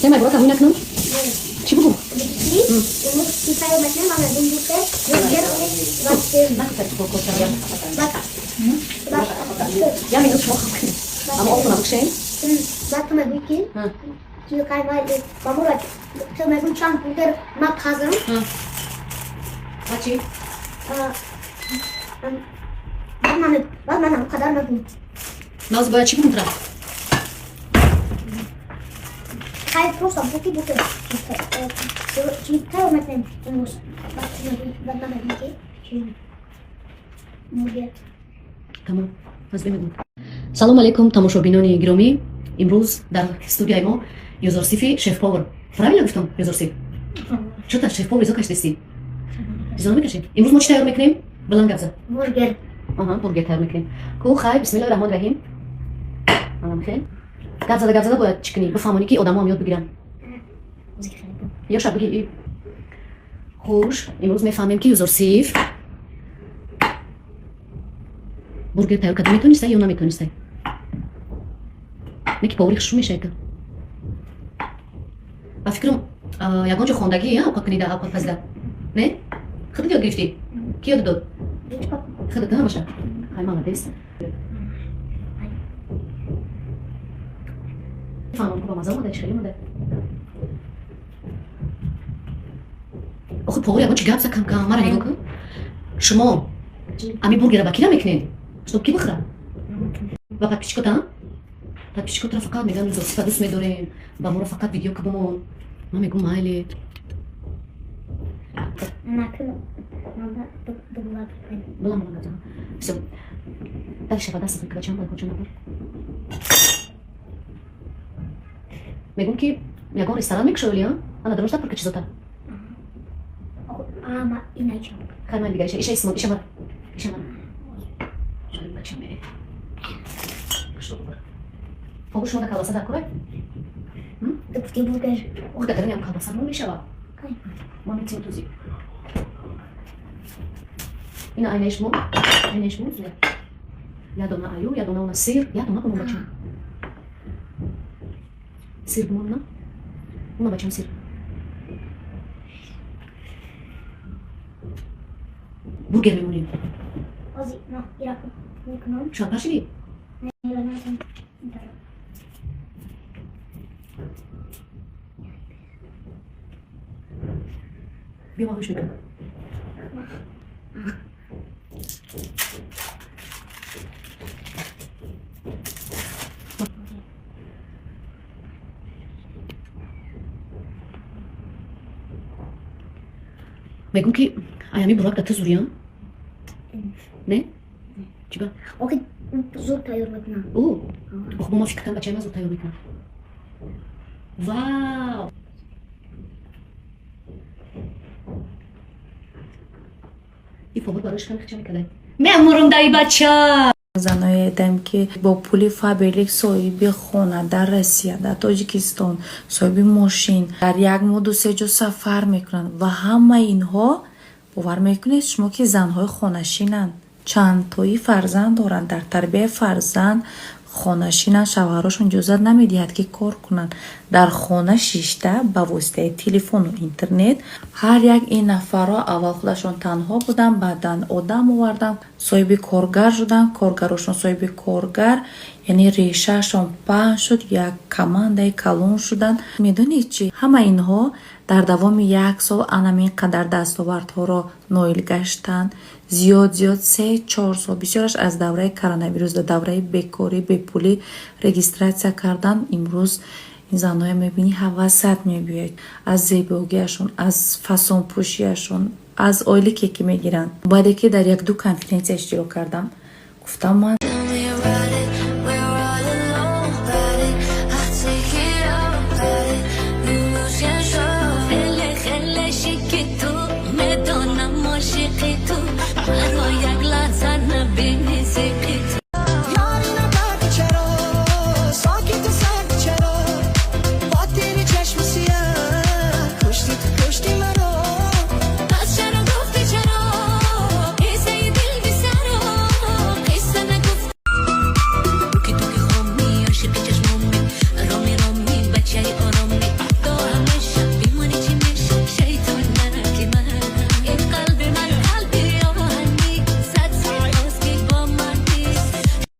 Темай бурак ҳамин накунам? Чӣ бугум? Я минут шумо хоб кунед. Аммо обтона бикшем. Ва чӣ? Наз бояд чӣ бугум тура? Тамом, аз бемегум. Салом алейкум, тамошобинони гиромӣ. Имрӯз дар студияи мо Юзорсифи шеф-повар. Правильно гуфтам, Юзорсиф? Чӯта шеф-повар изо кашидисти? Изо намекашӣ? Имрӯз мо чӣ тайёр мекунем? Баланд гап зад. Бургер. Аҳа, бургер тайёр мекунем. Ку хай, бисмиллоҳи раҳмони раҳим. Ана михел. Гап зада, гап зада бояд чӣ кунӣ? Бифаҳмонӣ, ки одамо ҳам ёд бигиранд. Ё шаб бигӣ. Хуш, имрӯз мефаҳмем, ки Юзорсиф бургер тайёр карда метонистай ё наметонистай. Не ки повари хушрӯ мешавӣ ту. Ба фикрам, ягон ҷо хондагӣ, овқат кунида, овқат пазида. Не? Худат ёд гирифтӣ? Кӣ ёд дод? Худат ҳамаша. Хай, молодец. Фаҳмам, ку ба маза омада, чӣ хеле омада. Охи повар ягон чи гап за кам кам, мара нигоҳ кун. Шумо ами бургера ба кира мекунед? Чтоб ки бихӯрад? Ба подписчикота? Подписчикотро фақат мегӯям, Юзорсифа дӯст медорем, ба моро фақат видео ка бимон. Ман мегӯм, майли. Баланд баланд гап зан. Всё. Дальше ба даст ки бачам бояд коча набар. Мегӯм, ки ягон ресторан мекушои, а? Ана дароҷ дапар ка чизота. Хай, майли, дига иша, иша исмон, иша мара. Иша мара. Бачам е. Что бубар? Повар, шумо да колбаса дар курай? Ох, дар дарунам колбаса мон мешава. Ма метим тузи. Ина айнаиш мо, айнаиш мо зуя. Я дона аю, я дона она сыр, я дона бумон бачам. Сыр бумон на? Уна бачам сыр. Бургер мемонем. Шалпар шидӣ? Биё, ман гӯш мекунам. Мегӯм, ки аями бурак да ту зуриям? Не? Чӣ ба? Зуд тайёр мекунам. Ӯ, ох, бо ма фикр кардам, бачаи ман зуд тайёр мекунам. Вау! И повар барои шиками хича мекардай. Мемурум даи бача! Заное дидем, ки бо пули Фаберлик соҳиби хона дар Россия, дар Тоҷикистон, соҳиби мошин, дар як моҳ ду се ҷо сафар мекунанд ва ҳамаи инҳо, бовар мекунед шумо, ки занҳои хонашинанд, чандтои фарзанд доранд, дар тарбияи фарзанд хонашинанд, шавҳарошон иҷозат намедиҳад, ки кор кунанд, дар хона шишта ба воситаи телефону интернет. Ҳар як ин нафарро аввал худашон танҳо буданд, баъдан одам оварданд, соҳиби коргар шуданд, коргарошон соҳиби коргар, яъне решаашон паҳн шуд, як командаи калон шуданд. Медонед чӣ? Ҳама инҳо дар давоми як сол анамин қадар дастовардҳоро ноил гаштанд. Зиёд зиёд 3-4 сол, бисёраш аз давраи коронавирус, дар давраи бекорӣ, бепулӣ регистрация карданд. Имрӯз ин занҳое мебинӣ, ҳавасат мебиёяд аз зебогиашон, аз фасонпӯшиашон, аз ойлике ки мегиранд. Баъде ки дар якду конференсия иштирок кардам, гуфтам ман Tell me about it.